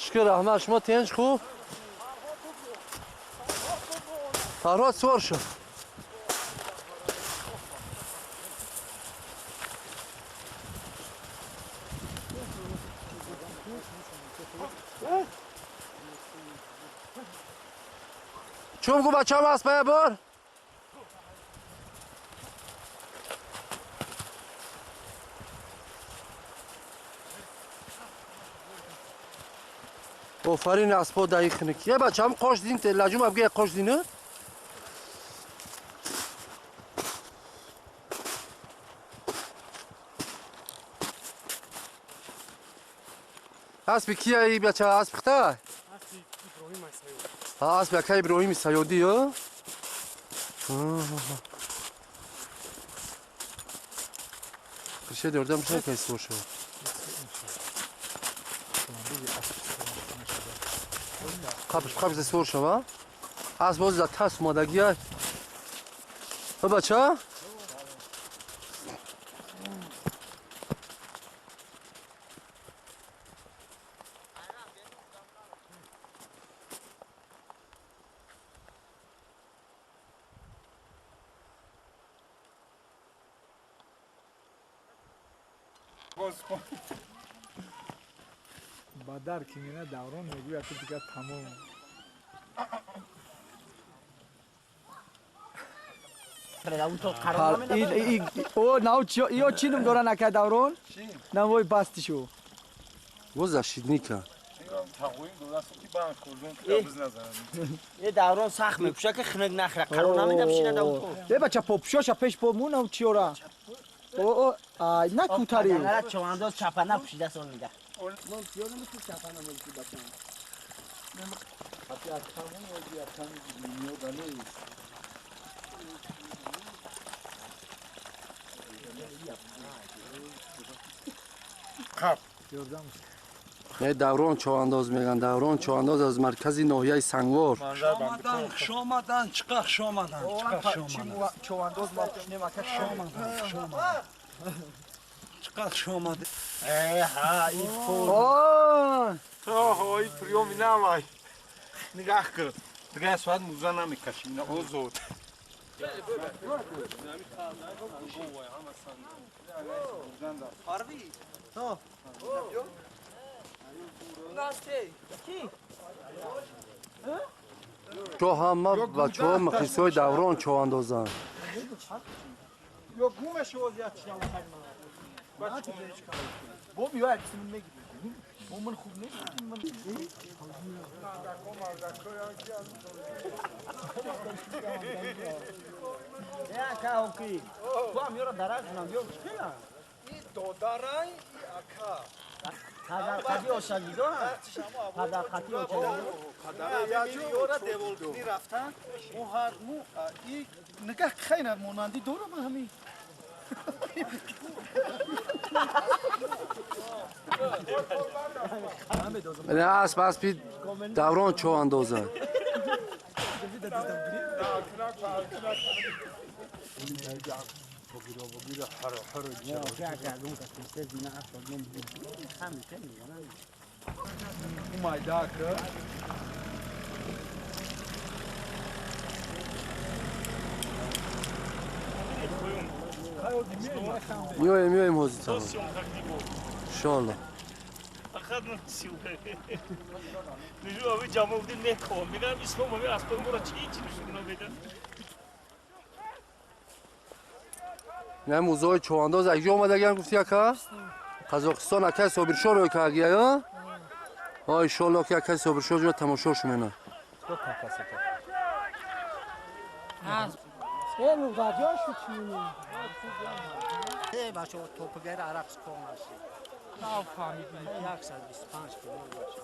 Шукр раҳмат, шумо тинч хуб? Фарҳод сувор шуд. Чун гу бачам аспая бор? Офарин аспо даи хинак. Я бачам қош дин те лаҷум абге қош дина? Аспи кия и бача асп хта? Аспи Иброҳим Сайёдӣ. А аспи ака Иброҳим Сайёдӣ, ё? Қишед ёрдам шай кайс боша. Қапш қапш сур шава. Аз боз за тас омадагия. Бача? Бадар ки мена даврон мегӯяд ки дигар тамом. О, нав чи ё чи ном дора нака даврон? Навой бастишу. Во защитника. Е даврон сахт мепӯша ки хинак нахра, қарор намеда пишина даврон. Е бача попшоша пеш по му нав чиёра. О, о, на кутари. На човандоз чапана пӯшида сон мида. Ман пиёна мисли чапана мелки бачам. Хати акамон ози аками миёда нест. Қап. Ёрдам. Не даврон човандоз меган, даврон човандоз аз маркази ноҳияи Сангвор. Шомадан, хушомадан, чиқа хушомадан, чиқа хушомадан. Човандоз ма пушнем ака шомадан, шомадан. Чиқа хушомадан. Э, ҳа, ин фор. Оҳ, ин приёми навай. Нигаҳ кун. Дигар соат муза намекашим, ина озод. Парви. То. Чо ҳама бачаҳо мухлисои даврон човандозанд. Ё гумеш вазият чиям Бо миёяд син мегирӣ. Бо ман хуб нест. Ман Я ка оки. Ту ам ёра дараз нам ё чикела? И додарай и ака. Падар қади ошагидо? Падар қати ошагидо? Ёра деволкунӣ рафтан, мо ҳар мо и нигаҳ хайна монандӣ дорам ҳамин. Асп аспи даврон човандоза. Миёем, миёем ҳозир. Иншоалло. Ина музои човандоз аз ҷо омадагиам гуфти ака? Қазоқистон акай Собиршо рӯй кардагия ё? О, иншоалло ки акай Собиршо ҷо тамошо шумена. Бачаҳо топагар арақ конаш. 125 кило бача.